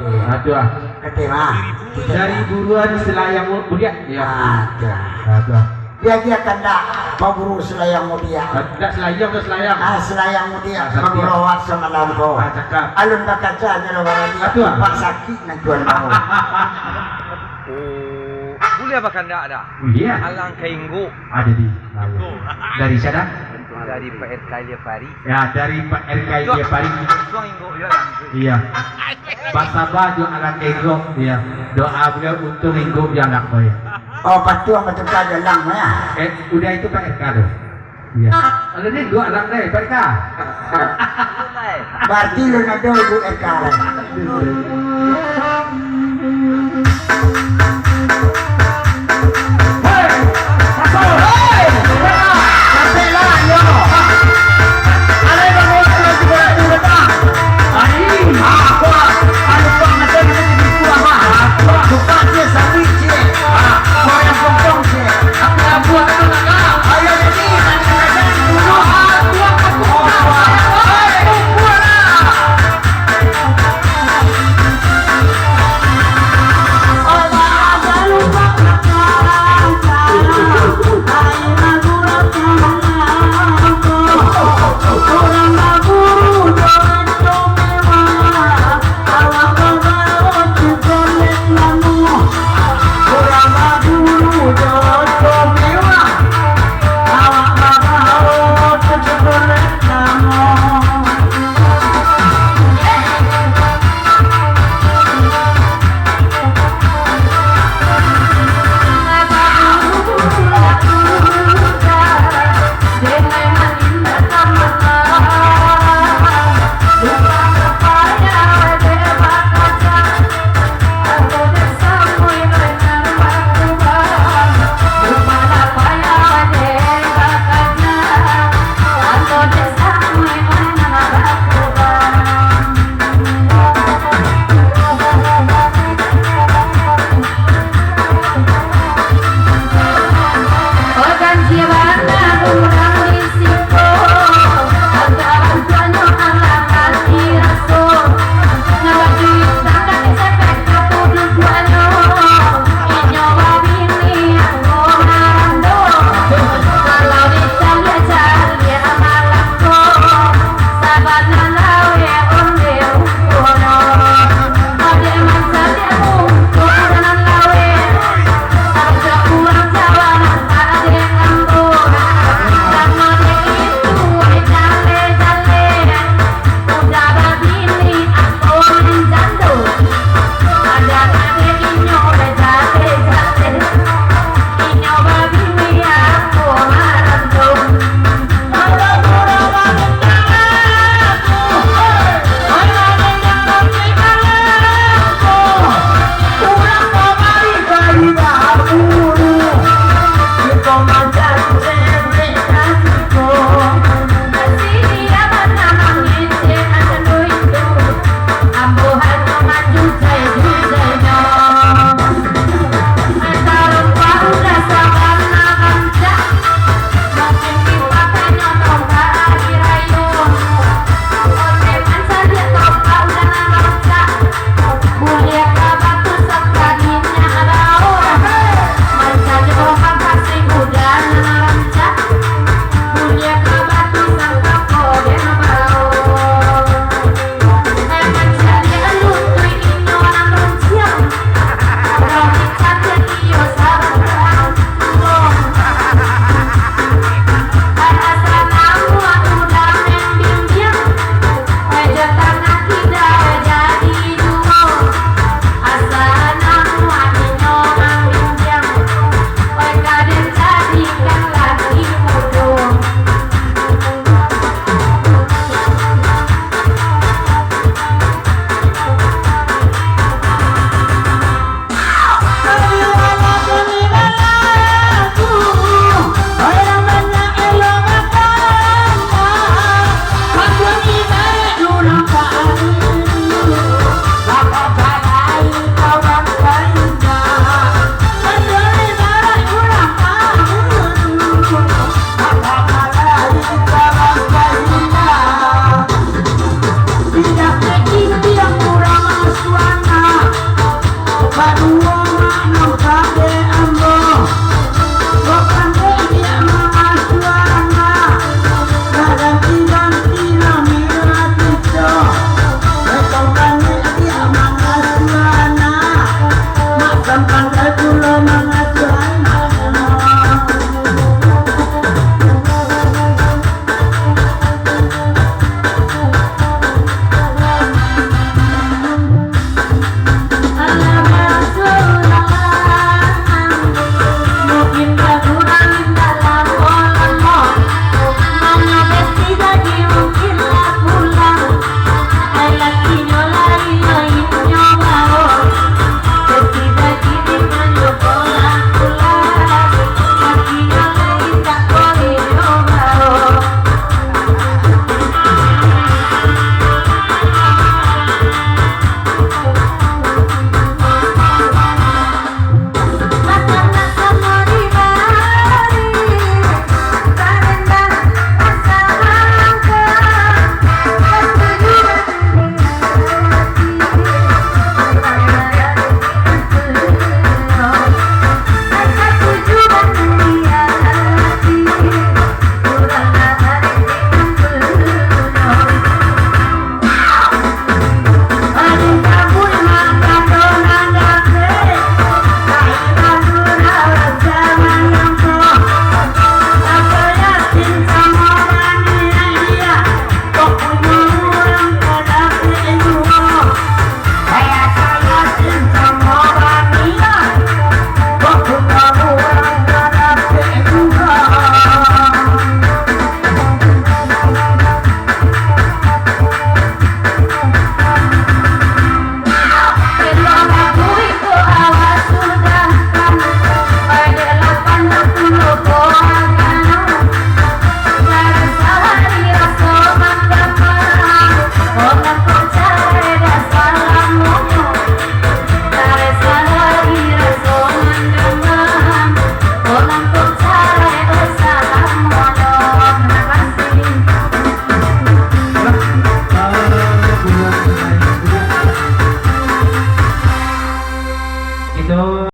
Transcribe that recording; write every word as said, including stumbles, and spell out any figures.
Ah, tu ah. Kata mah. Dari buruan selayang mu-, budiak. Ya. Ah, tu ah. Ah, tu ah. Dia, dia kandak baburu selayang mudiak. Ah, tak selayang, tak selayang. Ah, selayang mudiak. Ah, sakit. Bagurau awak samalam ko. Ah, cakap. Alun bakaca je lah barani. Ah, tu ah. Pak sakik nak jual bau. Oh, buliah bakandak dah. Buliah. Alang ka inggok. Ada di. Dari siapa? Dari Pak R K Liafari. Ya, dari Pak R K Liafari. Tuang inggok je lah. Iya. Basaba jo alang ka inggok, iya. Doa baliau untuang inggok jo alang ko, ya. Oh, patuang batuka jo alang, ya. Eh, udah itu Pak R K tu. Iya. Kalau ni dua alang deh, Pak R K. Berarti lu nado ibu R K lah.